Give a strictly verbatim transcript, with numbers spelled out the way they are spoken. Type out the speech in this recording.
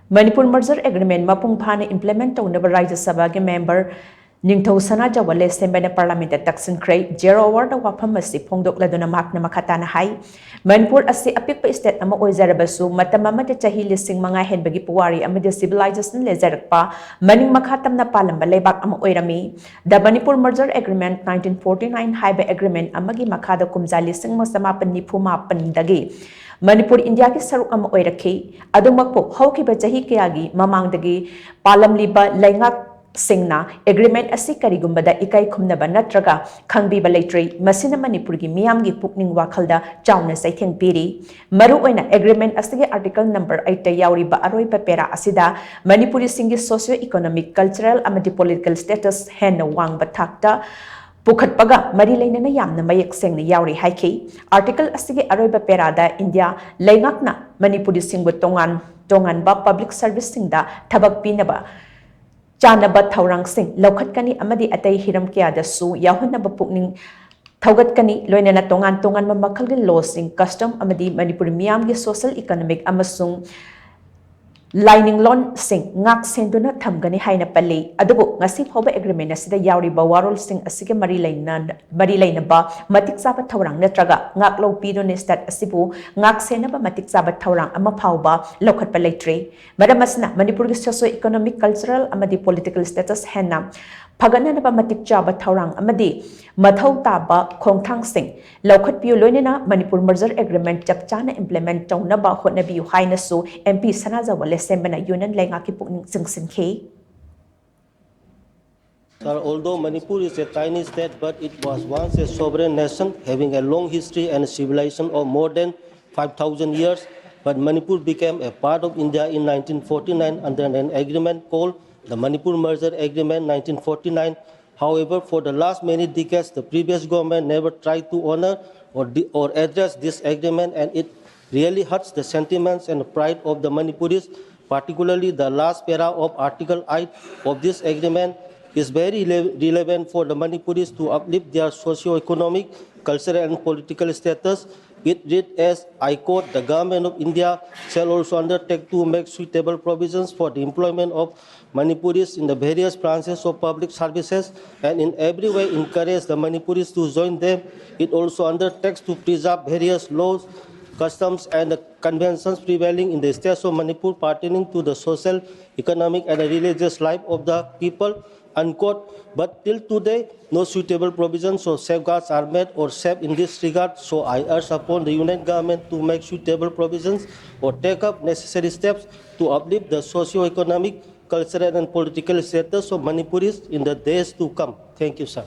Manipur merger agreement ꯃꯄꯨꯡ ꯐꯥꯅ implement ꯇꯧꯅꯕ ꯔꯥꯖ꯭ꯌ ꯁꯚꯥꯒꯤ member ꯅꯤꯡꯊꯧ ꯁꯅꯥꯖꯥꯎꯕ ꯂꯦꯁꯦꯝꯕꯅ parliament ꯇ ꯇꯛꯁꯤꯟꯈ꯭ꯔꯦ꯫ Zero hour ꯗ ꯋꯥꯐꯝ ꯑꯁꯤ ꯐꯣꯡꯗꯣꯛꯂꯗꯨꯅ ꯃꯍꯥꯛꯅ ꯃꯈꯥ ꯇꯥꯅ ꯍꯥꯏ, ꯃꯅꯤꯄꯨꯔ ꯑꯁꯤ ꯑꯄꯤꯛꯄ state ꯑꯃ ꯑꯣꯏꯖꯔꯕꯁꯨ ꯃꯇꯝ ꯑꯃꯗ ꯆꯍꯤ ꯂꯤꯁꯤꯡ ꯃꯉꯥ ꯍꯦꯟꯕꯒꯤ ꯄꯨꯋꯥꯔꯤ ꯑꯃꯗꯤ civilization ꯂꯩꯖꯔꯛꯄ ꯃꯅꯤꯡ ꯃꯈꯥ ꯇꯝꯅ ꯄꯥꯜꯂꯝꯕ ꯂꯩꯕꯥꯛ ꯑꯃ ꯑꯣꯏꯔꯝꯃꯤ꯫ The Manipur Merger Agreement nineteen forty nine ꯍꯥꯏꯕ agreement ꯑꯃꯒꯤ ꯃꯈꯥꯗ ꯀꯨꯝꯖꯥ ꯂꯤꯁꯤꯡ ꯑꯃ ꯆꯃꯥꯄꯟ ꯅꯤꯐꯨ ꯃꯥꯄꯟꯗꯒꯤ ꯃꯅꯤꯄꯨꯔ ꯏꯟꯗꯤꯌꯥꯒꯤ ꯁꯔꯨꯛ ꯑꯃ ꯑꯣꯏꯔꯛꯈꯤ꯫ ꯑꯗꯨꯃꯛꯄꯨ ꯍꯧꯈꯤꯕ ꯆꯍꯤ ꯀꯌꯥꯒꯤ ꯃꯃꯥꯡꯗꯒꯤ ꯄꯥꯜꯂꯝꯂꯤꯕ ꯂꯩꯉꯥꯛꯁꯤꯡꯅ agreement ꯑꯁꯤ ꯀꯔꯤꯒꯨꯝꯕꯗ ꯏꯀꯥꯏ ꯈꯨꯝꯅꯕ ꯅꯠꯇ꯭ꯔꯒ ꯈꯪꯕꯤꯕ ꯂꯩꯇ꯭ꯔꯤ꯫ ꯃꯁꯤꯅ ꯃꯅꯤꯄꯨꯔꯒꯤ ꯃꯤꯌꯥꯝꯒꯤ ꯄꯨꯛꯅꯤꯡ ꯋꯥꯈꯜꯗ ꯆꯥꯎꯅ ꯆꯩꯊꯦꯡ ꯄꯤꯔꯤ꯫ ꯃꯔꯨꯑꯣꯏꯅ agreement ꯑꯁꯤꯒꯤ article number eight ꯇ ꯌꯥꯎꯔꯤꯕ ꯑꯔꯣꯏꯕ para ꯑꯁꯤꯗ ꯃꯅꯤꯄꯨꯔꯤꯁꯤꯡꯒꯤ socio economic, cultural ꯑꯃꯗꯤ political status ꯍꯦꯟꯅ ꯋꯥꯡꯕ ꯊꯥꯛꯇ ꯄꯨꯈꯠꯄꯒ ꯃꯔꯤ ꯂꯩꯅꯅ ꯌꯥꯝꯅ ꯃꯌꯦꯛ ꯁꯦꯡꯅ ꯌꯥꯎꯔꯤ ꯍꯥꯏꯈꯤ꯫ Article ꯑꯁꯤꯒꯤ ꯑꯔꯣꯏꯕ paraꯗ ꯏꯟꯗꯤꯌꯥ ꯂꯩꯉꯥꯛꯅ ꯃꯅꯤꯄꯨꯔꯤꯁꯤꯡꯕꯨ ꯇꯣꯉꯥꯟ ꯇꯣꯉꯥꯟꯕ public serviceꯁꯤꯡꯗ ꯊꯕꯛ ꯄꯤꯅꯕ ꯆꯥꯅꯕ ꯊꯧꯔꯥꯡꯁꯤꯡ ꯂꯧꯈꯠꯀꯅꯤ ꯑꯃꯗꯤ ꯑꯇꯩ ꯍꯤꯔꯝ ꯀꯌꯥꯗꯁꯨ ꯌꯥꯎꯍꯟꯅꯕ ꯄꯨꯛꯅꯤꯡ ꯊꯧꯒꯠꯀꯅꯤ, ꯂꯣꯏꯅꯅ ꯇꯣꯉꯥꯟ ꯇꯣꯉꯥꯟꯕ ꯃꯈꯜꯒꯤ lawꯁꯤꯡ, custom ꯑꯃꯗꯤ ꯃꯅꯤꯄꯨꯔꯤ ꯃꯤꯌꯥꯝꯒꯤ social economic ꯑꯃꯁꯨꯡ ꯂꯥꯏꯅꯤꯡꯂꯣꯟꯁꯤꯡ ꯉꯥꯛ ꯁꯦꯟꯗꯨꯅ ꯊꯝꯒꯅꯤ ꯍꯥꯏꯅ ꯄꯜꯂꯤ꯫ ꯑꯗꯨꯕꯨ ꯉꯁꯤ ꯐꯥꯎꯕ agreement ꯑꯁꯤꯗ ꯌꯥꯎꯔꯤꯕ ꯋꯥꯔꯣꯜꯁꯤꯡ ꯑꯁꯤꯒ ꯃꯔꯤ ꯂꯩꯅ-, ꯃꯔꯤ ꯂꯩꯅꯕ ꯃꯇꯤꯛ ꯆꯥꯕ ꯊꯧꯔꯥꯡ ꯅꯠꯇ꯭ꯔꯒ ꯉꯥꯛꯂꯧ ꯄꯤꯗꯨꯅ state ꯑꯁꯤꯕꯨ ꯉꯥꯛ ꯁꯦꯟꯅꯕ ꯃꯇꯤꯛ ꯆꯥꯕ ꯊꯧꯔꯥꯡ ꯑꯃ ꯐꯥꯎꯕ ꯂꯧꯈꯠꯄ ꯂꯩꯇ꯭ꯔꯤ꯫ ꯃꯔꯝ ꯑꯁꯤꯅ ꯃꯅꯤꯄꯨꯔꯒꯤ socio economic, cultural ꯑꯃꯗꯤ political status ꯍꯦꯟꯅ ꯐꯒꯠꯅꯅꯕ ꯃꯇꯤꯛ ꯆꯥꯕ ꯊꯧꯔꯥꯡ ꯑꯃꯗꯤ ꯃꯊꯧ ꯇꯥꯕ ꯈꯣꯡꯊꯥꯡꯁꯤꯡ ꯂꯧꯈꯠꯄꯤꯌꯨ, ꯂꯣꯏꯅꯅ ꯃꯅꯤꯄꯨꯔ merger agreement ꯆꯞ ꯆꯥꯅ implement ꯇꯧꯅꯕ ꯍꯣꯠꯅꯕꯤꯌꯨ ꯍꯥꯏꯅꯁꯨ MP ꯁꯅꯥꯖꯥꯎꯕ ꯂꯦꯁꯦꯝꯕꯅ union ꯂꯩꯉꯥꯛꯀꯤ ꯄꯨꯛꯅꯤꯡ ꯆꯤꯡꯁꯤꯟꯈꯤ꯫ Sir, although Manipur is a tiny state, but it was once a sovereign nation having a long history and civilization of more than five thousand years. But Manipur became a part of India in nineteen forty-nine under an agreement called the Manipur Merger Agreement nineteen forty-nine. However, for the last many decades, the previous government never tried to honor or, de- or address this agreement, and it really hurts the sentiments and pride of the Manipuris, particularly the last para of Article eight of this agreement is very rele- relevant for the Manipuris to uplift their socio-economic, cultural and political status. It read as, I quote, "The Government of India shall also undertake to make suitable provisions for the employment of Manipuris in the various branches of public services and in every way encourage the Manipuris to join them. It also undertakes to preserve various laws, customs, and the conventions prevailing in the states of Manipur pertaining to the social, economic, and religious life of the people," unquote. But till today, no suitable provisions or safeguards are made or saved in this regard. So I urge upon the Union Government to make suitable provisions or take up necessary steps to uplift the socio-economic, cultural, and political status of Manipuris in the days to come. Thank you, sir.